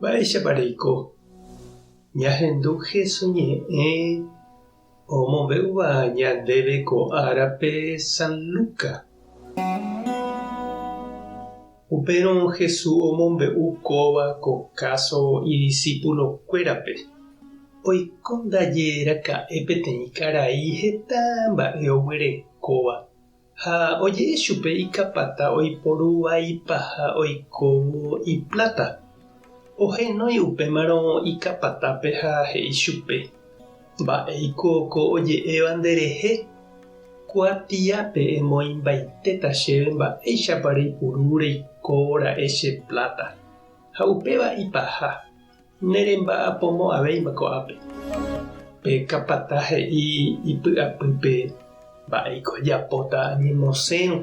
Mba'éichapa reiko? Ñahendu Hesu ñe'ẽ omombe'úva ñandéve ko árape San Luca. Upérõ Hesu omombe'u kóva ko káso idisipulokuérape. Oiko ndaje raka'e peteĩ karai heta mba'e oguerekóva. Ha oje'e chupe ikapata oiporu vaipaha oikóvo ipláta. Ohenói upémarõ ikapatápe ha he'i chupe, Mba'éiko ko oje'éva nderehe? Kuatiápe emoĩmbaitéta chéve mba'éichapa reipuru reikóvo ra'e che pláta. Ha upéva ipaha. Neremba'apomo'ãvéima ko'ápe. Pe kapata he'i ipy'apýpe, Mba'éiko ajapóta añemosẽrõ?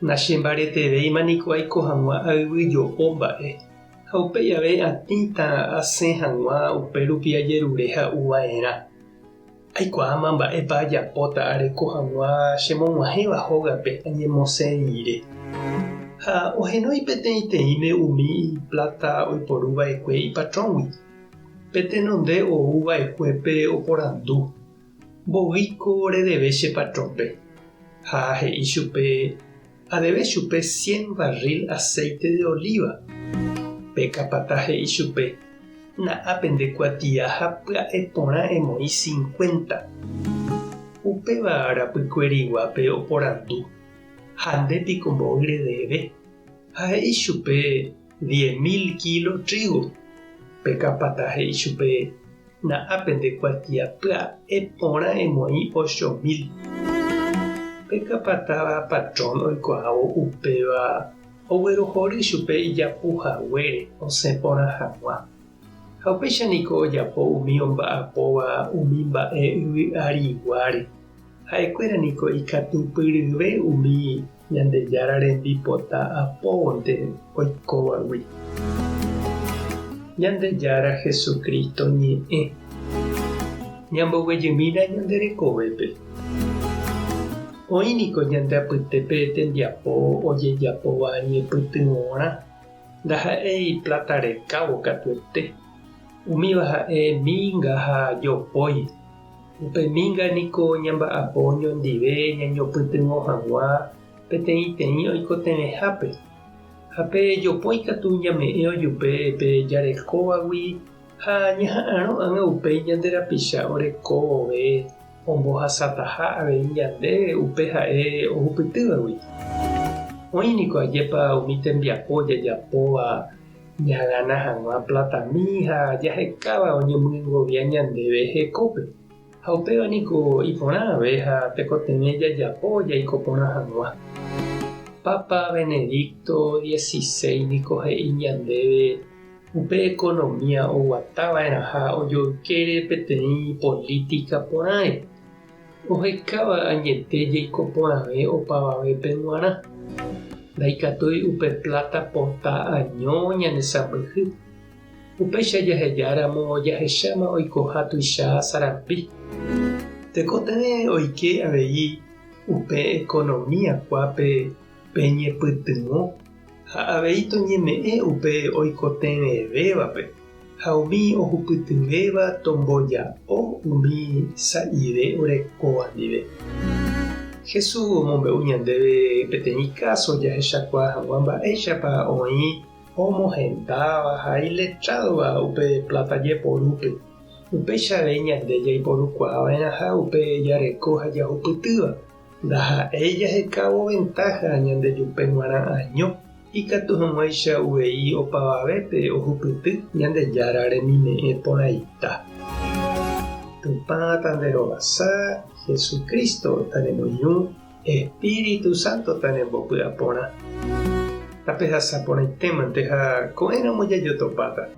Nachembaretevéima niko aiko hag̃ua ayvyjo'o mba'e, ha upéi ave atĩta asẽ hag̃ua upérupi ajerure ha'u va'erã. Aikuaáma mba'épa ajapóta areko hag̃ua chemog̃uahẽva hógape añemosẽ rire. Ha ohenói peteĩteĩme umi ipláta oiporu va'ekue ipatróngui. Pe tenonde ou va'ekuépe oporandu, Mboýiko redeve che patrónpe? Ha he'i chupe, Adeve chupe cien varríl aséite de olíva. Pe kapata he'i chupe, Na'a pende kuatia ha pya'e porã emoĩ cincuenta. Upéva rapykueriguápe oporandu, Ha nde piko mboy redeve? Ha he'i chupe, Diez mil kílo trígo. Pe kapata he'i chupe, Na'a pende kuatia pya'e porã emoĩ ocho mil. Pe kapata patrón oikuaávo upéva Oguerohory chupe ijapu haguére osẽ porã hag̃ua. Ha upéicha niko ojapo umi omba'apóva umi mba'e yvy ariguáre. Ha'ekuéra niko ikatupyryve umi Ñandejára rembipota apóvonte oikóvagui. Ñandejára Jesucristo ñe'ẽ. Ñamboguejymína ñande rekovépe. Oĩ niko ñande apytépe tembiapo ojejapóva ñepytyvõrã, ndaha'éi pláta rekávo katuete. Umíva ha'e mínga ha jopói. Upe mínga niko ñamba'apo oñondive ñañopytyvõ hag̃ua peteĩteĩ oikotevẽhápe. Ha pe jopói katu ñame'ẽ ojupe pe jarekóvagui ha ñaha'arõ ág̃a upéi ñande rapicha oreko vove ombohasataha avei ñandéve upe ha'e ohupytývagui. Oĩ niko ajépa umi tembiapo jajapóva ñagana hag̃ua platami ha jahekáva oñemyengovia ñandéve hekópe. Ha upéva niko iporã ave ha tekotevẽ jajapo jaiko porã hag̃ua. Pápa Benedicto XVI niko he'i ñandéve Upe economía oguata va'erãha ojoykére peteĩ política porãre, ohekáva añete jeiko porãve opavavépe g̃uarã. Ndaikatúi upe plata pota año ñanesãmbyhy. Upéicha jahejáramo jahecháma oikoha tuicha sarambi. Tekotevẽ oike avei upe economía kuápe pe ñepytyvõ ha avei toñeme'ẽ upe oikotevẽvévape ha umi ohupytyvéva tomboja'o umi sa'ive orekóva ndive. Jesús omombe'u ñandéve peteĩ káso jahechakuaa hag̃ua mba'éichapa oĩ omohendáva ha iletrádova upe pláta jeporúpe. Upéicha avei ñande jaiporukuaa va'erãha upe jareko ha jahupytýva. Ndaha'éi jahekávo ventáha ñandejupe g̃uarã año, ikatu hag̃uáicha uvei opavavépe ohupyty Ñandejára remime'ẽ porãita. Tupã tanderovasa, Jesucristo tanemoirũ, Espíritu Santo tanembopy'aporã. Tapehasa porãitémante ha ko'ẽramo jajotopáta.